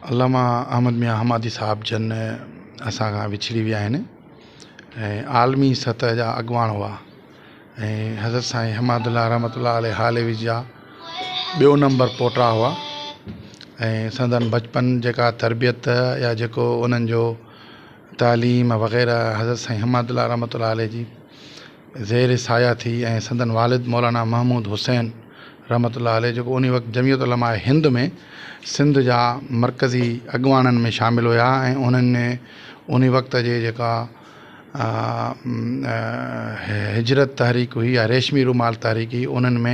علامه احمد ميان حمادي صاحب جن اسان کان وڇڙي ويا آهن ۽ عالمي سطح جا اڳواڻ هئا ۽ حضرت سائين حماد الله رحمت الله عليه هاليوي جا ٻيو نمبر پوٽا هئا ۽ سندن بچپن جيڪا تربيت يا جيڪو انهن جو تعليم وغيره حضرت سائين حماد الله رحمت الله عليه جي زير سايه ٿي ۽ سندن والد مولانا محمود حسين رحمة الله عليه جيڪو انهي وقت جمعيت علماء هند ۾ سنڌ جا مرڪزي اڳواڻن ۾ شامل هيا ۽ انهن انهي وقت جي جيڪا هجرت تحريڪ هئي يا ريشمي رومال تحريڪ هئي انهن ۾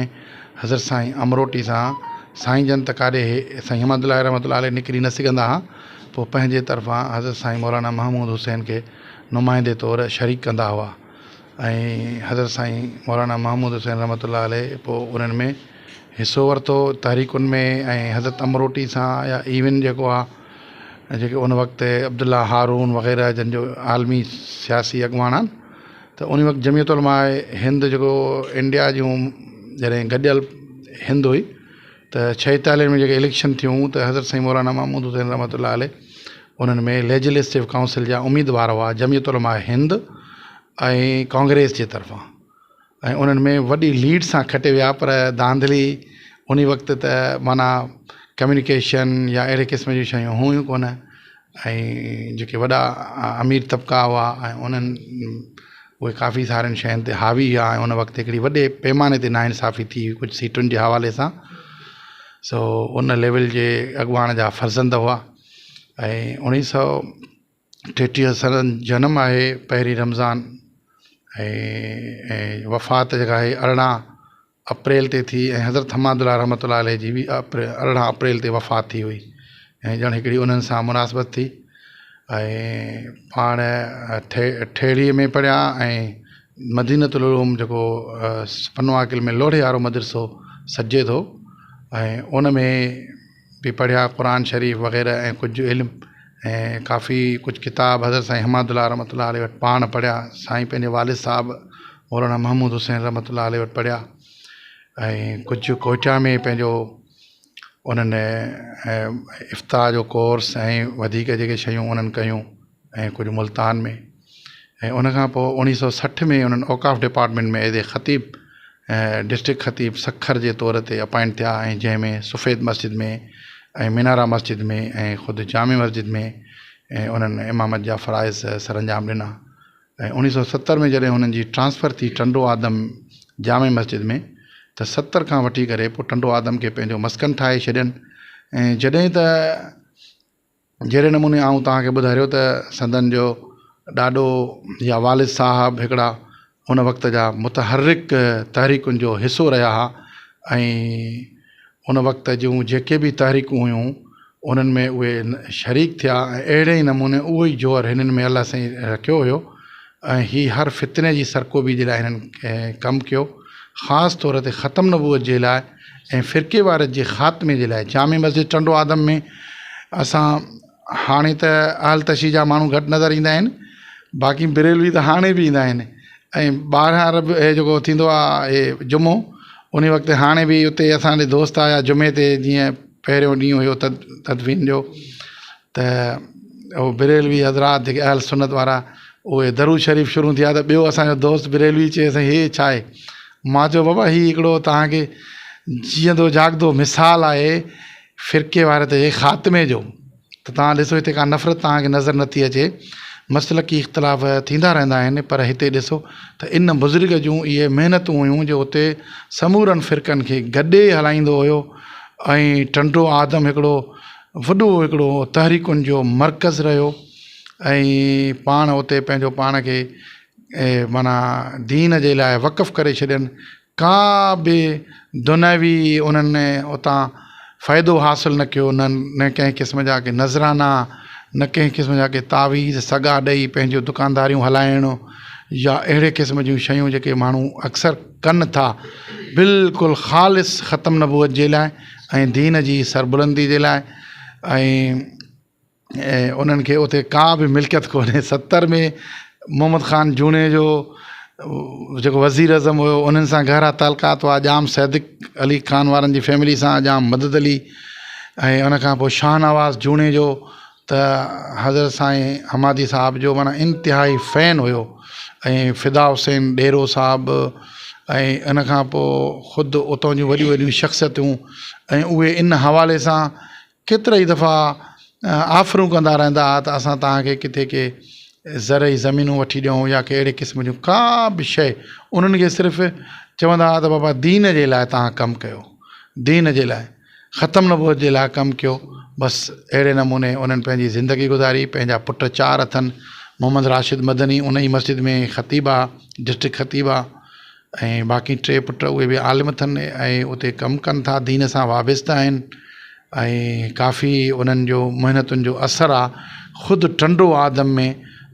حضرت سائين امروٽي سان سائين جن ته ڪاڏي سائين حماد الله رحمة الله عليه نڪري نه سگهندا ها پوء پنهنجي طرفان حضرت سائين مولانا محمود حسين کي نمائندي طور شريڪ ڪندا هئا. ۽ حضرت سائين مولانا محمود حسين رحمة الله عليه پوء انهن ۾ حصو ورتو تحريڪن ۾ ۽ حضرت امروٽي سان يا ايون جيڪو آ جيڪي ان وقت عبدالله هارون وغيره جن جو عالمي سياسي اڳواڻ آهن ته ان وقت جمعيت علماء هند جيڪو انڊيا جون جڏهن گڏيل هند هئي ته ڇهيتاليهه ۾ جيڪي اليڪشن ٿيون ته حضرت سائين مولانا محمود حسين رحمة الله عليه انهن ۾ ليجلسٽو ڪائونسل جا اميدوار هئا جمعيت علماء هند ۽ ڪانگريس جي طرفان ۽ انهن ۾ وڏي ليڊ سان کٽي ويا پر ڌانڌلي انهي وقت ته معنيٰ ڪميونيڪيشن يا اهڙي قسم جون شيون هيون ڪونه ۽ جيڪي وڏا امير طبقا هئا ۽ انهن اهي ڪافي سارين شين تي حاوي هئا ۽ ان وقت هڪڙي وڏي پيماني تي ناانصافي ٿي هئي ڪجهه سيٽن جي حوالي سان سو ان ليول جي اڳواڻ جا فرزند هئا ۽ اڻويهه سؤ ٽيٽيهه سندن جنم آهي پهرين رمضان ۽ ۽ وفات جيڪا آهي ارڙهن اپريل تي ٿي ۽ حضرت حماد الله رحمت الله عليه جي به ارڙهن اپريل تي وفات ٿي هئي ۽ ڄڻ هڪڙي انهن سان مناسبت ٿي ۽ پاڻ ٺيڙهيء ۾ پڙهيا ۽ مدينة العلوم جيڪو پنوعاقل ۾ لوڙهي وارو مدرسو سڏجي ٿو ۽ ان ۾ به پڙهيا قرآن شريف وغيره ۽ ڪجهه علم ۽ ڪافي ڪجهه ڪتاب حضرت سائين حماد الله رحمة الله عليه وٽ پاڻ پڙهيا سائين پنهنجي والد صاحب مولانا محمود حسين رحمة الله عليه وٽ پڙهيا ۽ ڪجهه ڪوئٽا ۾ پنهنجو انهن افتاء جو ڪورس ۽ وڌيڪ جيڪي شيون انهن ڪيون ۽ ڪجهه ملتان ۾ ۽ ان کان پوء اوڻيهه سؤ 60 ۾ انهن اوقاف ڊپارٽمينٽ ۾ ايز اي خطيب ڊسٽرڪٽ خطيب سکر جي طور تي اپائنٽ ٿيا ۽ جنهن ۾ سفيد مسجد ۾ ۽ منارا مسجد ۾ ۽ خود جامع مسجد ۾ انهن امامت جا فرائض سرانجام ڏنا ۽ اوڻيهه سؤ 70 ۾ جڏهن انهن جي ٽرانسفر ٿي ٽنڊو آدم جامع مسجد ۾ ته 70 کان وٺي ڪري پوء ٽنڊو آدم کي پنهنجو مسڪن ٺاهي ڇڏين ۽ جڏهن ته جهڙي نموني آئون توهان کي ٻڌاريو ته سندن جو ڏاڏو يا والد صاحب هڪڙا ان وقت جا متحرڪ تحريڪن جو حصو رهيا ها ۽ ان وقت جون جيڪي به تحريڪون هيون انهن ۾ اهي شريڪ ٿيا ۽ اهڙي ئي نموني اهو ئي جوهر هنن ۾ الله سائين رکيو هيو ۽ هي هر فتني جي سرڪوبي جي لاء هنن ڪم ڪيو خاص طور تي ختم نبوت جي لاء ۽ فرقيواريت جي خاتمي جي لاء جامع مسجد ٽنڊو آدم ۾ اسان هاڻي ته اهل تشيع جا ماڻهو گهٽ نظر ايندا آهن باقي بريلوي ته هاڻي به ايندا آهن ۽ ٻارهن ارب هي جيڪو ٿيندو آهي هي جمعو ان وقت هاڻي به اتي اسانجي دوست آيا جمعي تي جيئن پهريون ڏينهن هيو تدفين جو ته اهو بريلوي حضرات جيڪي اهل سنت وارا اهي درود شريف شروع ٿيا ته ٻيو اسانجو دوست بريلوي چئي سائين هي ڇا آهي مان چيو بابا هي هڪڙو توهان کي جيئندو جاڳندو مثال آهي فرقي واريت جي خاتمي جو ته توهان ڏسو هتي ڪا نفرت توهان کي نظر نٿي اچي مسلڪي اختلاف ٿيندا رهندا آهن پر هتي ڏسو ته ان بزرگ جون اهي محنتون هيون جو اتي سمورن فرقن کي گڏي هلائيندو هيو ۽ ٽنڊو آدم هڪڙو وڏو هڪڙو تحريڪن جو مرڪز رهيو ۽ پاڻ اتي پنهنجو پاڻ کي معنيٰ دين جي لاء وقف ڪري ڇڏين ڪا به دنيوي انهن اتان فائدو حاصل نه ڪيو نه نه ڪنهن قسم جا ڪي نذرانا نه ڪنهن قسم جا ڪي تعويذ سڳا ڏئي پنهنجون دڪانداريون هلائڻ يا اهڙي قسم جون شيون جيڪي ماڻهو اڪثر ڪن ٿا بلڪل خالص ختم نبوت جي لاء ۽ دين جي سربلندي جي لاء ۽ انهن کي اتي ڪا به ملڪيت ڪونهي 70 ۾ محمد خان جوڻيجو جيڪو وزير اعظم هيو انهن سان گهرا تعلقات هئا ڄام صادق علي خان وارن جي فيملي سان ڄام مدد علي ۽ ان کان پوء شاهنواز جوڻيجو ته حضرت سائين حمادي صاحب جو معنيٰ انتهائي فين هيو ۽ فدا حسين ڏيرو صاحب ۽ ان کان پوء خود اتان جون وڏيون وڏيون شخصيتون ۽ اهي ان حوالي سان ڪيترا ئي دفعا آفرون ڪندا رهندا هئا ته اسان توهان کي ڪٿي ڪي زرعي زمينون وٺي ڏيون يا ڪي اهڙي قسم جون ڪا به شيء انهن کي صرف چوندا هئا ته بابا دين جي لاء توهان ڪم ڪيو دين جي لاء ختم نبوت جي لاء ڪم ڪيو بس اهڙي نموني انهن پنهنجي زندگي گذاري پنهنجا پٽ چار اٿن محمد راشد مدني ان ئي مسجد ۾ خطيب آ ڊسٽرڪٽ خطيب آ ۽ باقي ٽي پٽ اهي به عالم اٿن ۽ اتي ڪم ڪن ٿا دين سان وابسته آهن ۽ ڪافي انهن جو محنتن جو اثر آهي خود ٽنڊو آدم ۾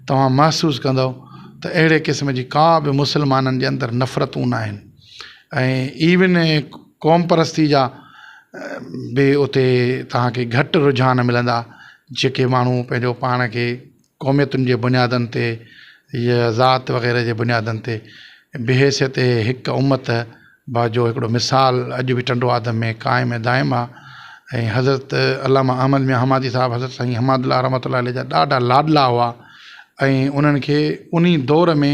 توهان محسوس ڪندؤ ته اهڙي قسم جي ڪا به مسلمانن جي اندر نفرتون نه آهن ۽ ايون قوم پرستي جا به اتي توهان کي گهٽ رجحان ملندا جيڪي ماڻهو پنهنجو پاڻ کي قوميتن جي بنيادن تي يا ذات وغيره جي بنيادن تي بحيثيت هڪ امت با جو هڪڙو مثال اڄ به ٽنڊو آدم ۾ قائم ۽ دائم آ ۽ حضرت علامه احمد ميان حمادي صاحب حضرت سائين حماد الله رحمة الله عليه جا ڏاڍا لاڏلا هئا ۽ انهن کي انهي دور ۾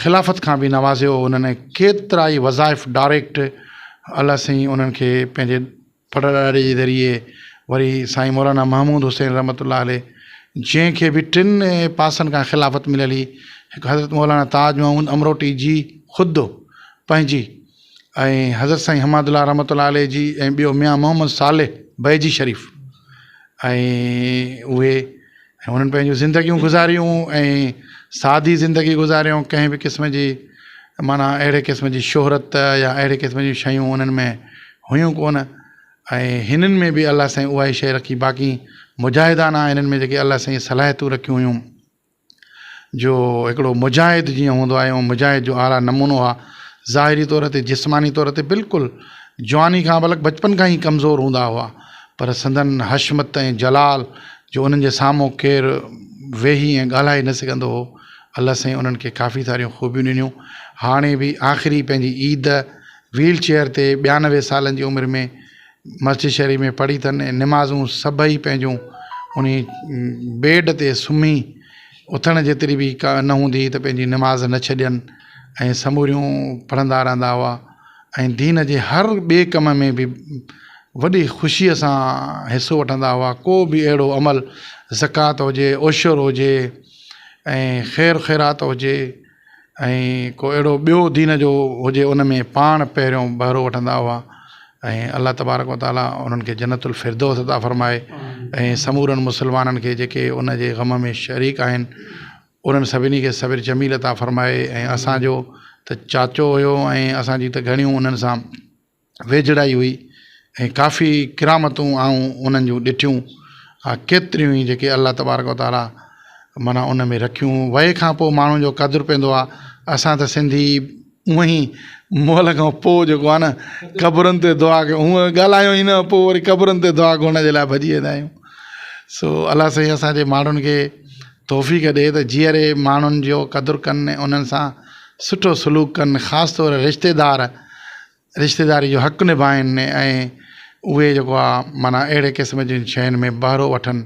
خلافت کان به نوازيو انهن ڪيترا ئي وظائف ڊائريڪٽ الله سائين انهن کي پنهنجي پڙڏاڏي جي ذريعي وري سائين مولانا محمود حسين رحمة الله عليه جنهن کي به ٽن پاسن کان خلافت مليل هئي هڪ حضرت مولانا تاج محمود امروٽي جي خود پنهنجي ۽ حضرت سائين حماد الله رحمة الله عليه جي ۽ ٻيو ميان محمد صالح بيجي شريف ۽ اهي ۽ انهن پنهنجون زندگيون گذاريون ۽ سادي زندگي گذاريون ڪنهن به قسم جي معنيٰ اهڙي قسم جي شهرت يا اهڙي قسم جون شيون انهن ۾ هيون ڪونه ۽ هنن ۾ به الله سائين اها ئي شيء رکي باقي مجاهدانه هنن ۾ جيڪي الله سائين صلاحيتون رکيون هيون جو هڪڙو مجاهد جيئن هوندو آهي ۽ مجاهد جو اعليٰ نمونو آهي ظاهري طور تي جسماني طور تي بلڪل جواني کان بلڪ بچپن کان ئي ڪمزور هوندا هئا پر سندن حشمت ۽ جلال جو انهن جي سامهون ڪير ويهي ۽ ڳالهائي نه سگهندو هو الله سائين انهن کي ڪافي ساريون خوبيون ڏنيون هاڻي به آخري پنهنجي عيد ويل چيئر تي 92 سالن جي عمر ۾ مسجد شريف ۾ پڙهي اٿن ۽ نمازون سڀئي پنهنجون انهي بيڊ تي سمهي اٿڻ جيتري به ڪا نه هوندي هئي ته پنهنجي نماز نه ڇڏين ۽ سموريون پڙهندا رهندا هئا ۽ دين جي هر ٻئي ڪم ۾ به وڏي خوشيء سان حصو وٺندا هئا ڪو به اهڙو عمل زڪوات هجي عشر هجي ۽ خير خيرات هجي ۽ ڪو اهڙو ٻيو دين جو هجي ان ۾ پاڻ پهريون بهرو وٺندا هئا ۽ الله تبارڪ وتعاليٰ انهن کي جنت الفردوس عطا فرمائي ۽ سمورن مسلمانن کي جيڪي ان جي غم ۾ شريڪ آهن انهن سڀني کي صبر جميل عطا فرمائي ۽ اسانجو ته چاچو هيو ۽ اسانجي ته گهڻيون انهن سان ويجهڙائي هئي ۽ ڪافي ڪرامتون آئون انهن جون ڏٺيون ها ڪيتريون ئي جيڪي الله تبارڪ وتعاليٰ معنيٰ ان ۾ رکيون وئي کان پوء ماڻهن جو قدر پوندو آهي اسان ته سنڌي هونئن ئي مئل کان پوء جيڪو آهي نه قبرن تي دعا ڪيون هونئن ڳالهايون ئي نه پوء وري قبرن تي دعا گهرڻ جي لاء ڀڄي ويندا آهيون سو الله سائين اسانجي ماڻهن کي توفيق ڏي ته جيئري ماڻهن جو قدر ڪن انهن سان سٺو سلوڪ ڪن خاص طور رشتيدار رشتيداري جو حق نڀائين ۽ اهي جيڪو آهي معنيٰ اهڙي قسم جي شين ۾ بهرو وٺن.